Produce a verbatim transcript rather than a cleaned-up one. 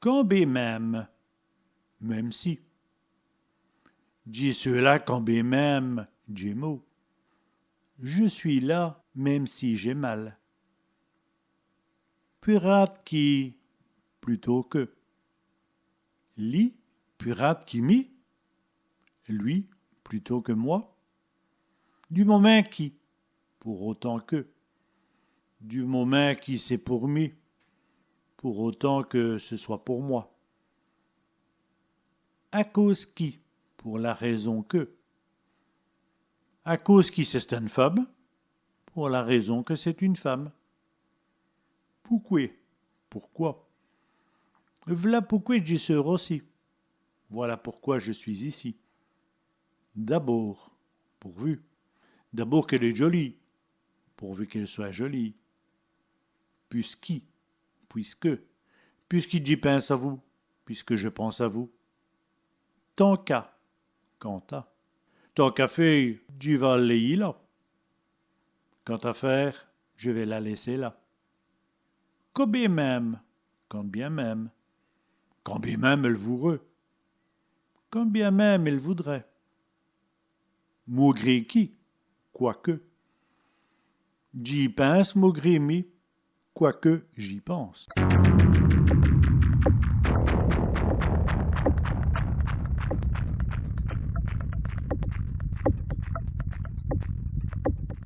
Quand bén minme, même si. Dji seû la quand bén minme dj'é mau. Je suis là, même si j'ai mal. Pus rade qui, plutôt que. Li, pus rade qui mi. Lui, plutôt que moi. Du momint qui, pour autant que. Du momint qui c'èst pour mi, pour autant que ce soit pour moi. À cause qui, pour la raison que. À cause qui c'è-st-ène feume, pour la raison que c'est une femme. Pouqwè, pourquoi. V'la pouqwè dji seû roci. Voilà pourquoi je suis ici. D'abôrd, pourvu. D'abôrd qu'èle èst djolîye, pourvu qu'elle soit jolie. Pusqui, puisque. Pusqui dji pinse à vous, puisque je pense à vous. Tant qu'à, quant à. Tant qu'à fé, dji va l' lèyî la. Quant à faire, je vais la laisser là. Quand bén minme, quand bien même. Quand bén minme èle voureût. Quand bien même elle voudrait. Maugré qui, quoique. Dj'î pinse maugré mi, quoique j'y pense.